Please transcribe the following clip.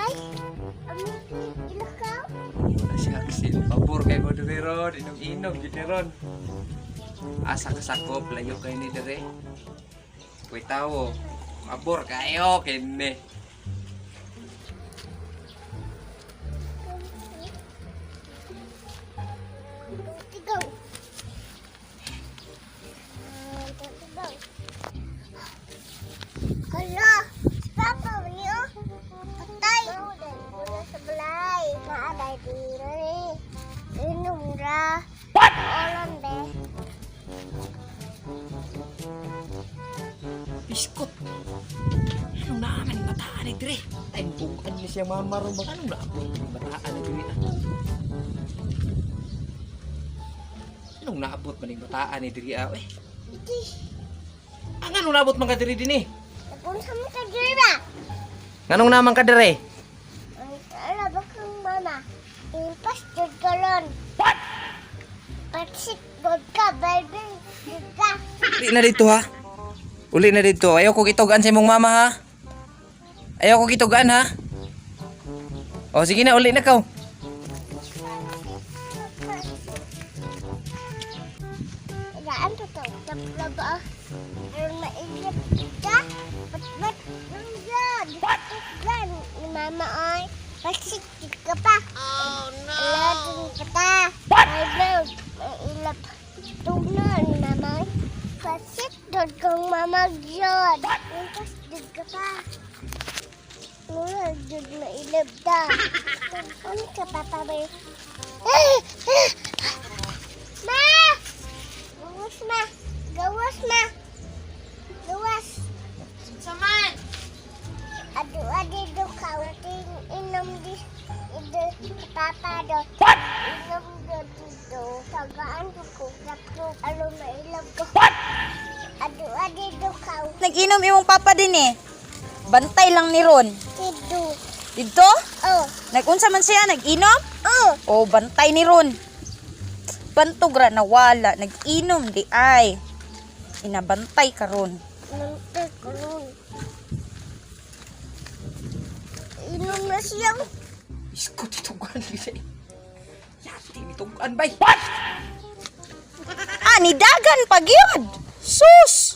Bay. Ami ilakaw. Wala si Axel. Pabor kay mo diri ron. Inom-inom gid ni ron. Asa ka sakop, layo kay ni diri. Kuy tawo. Mabor kayo kini. Tigaw. Tigaw. Hala, si Papa niyo. Patay. Wala sa balay. Naaday diri. Inom ra. What? Olan be. Biskot. Anong naaman yung bataan ni diri? Ay, bukan ni siya mama ron. Baka anong naabot yung bataan ni diri? Ah? Anong naabot man yung bataan ni diri? Ah? Eh, Iti. ang anong naabot man ka diri din eh? Napunsa mo ka diri ba? Nganong naman ka diri? Ang ala ba kang mama? Impas jud ka ron. What? Patsik jud ka, baby. Jud ka. Uli na dito ha. Uli na dito. Ayaw ko kitugan sa imong mama ha. Ayaw ko kitugan ha. O sige na, uli na kaw. Ilaan to to. Tapla ba? Aron mailip ka? Bat-bat lang yan. What? Yan, ni mama ay. Patsik jud ka pa. Oh no. Ala dun pa ta. What? May mailap. Tugna ni mama ay. Patsik jud kang mama jud. Impas jud ka pa. Mura jud mailap ta. Ano ka papa ba? Ma! Gawas ma! Gawas ma! Gawas! Saman! Adu adi do kaunting inom di ido papa do. What? Inom do dito. Tagaan ko ko ko alo mailab ko. What? Adu adi do kaw Nag-inom imong papa din eh. Bantay lang ni Ron. tido. Dito? Oh, Nag-unsa man siya? Nag-inom? oh. Oh, bantay ni Ron. Bantog ra nawala. Nag-inom di ay. Inabantay ka ron. Nantay ko nun. Inom na siya. Isko titugan ni Yati ni tugan bay. What? Ah, nidagan pag yun. Sus!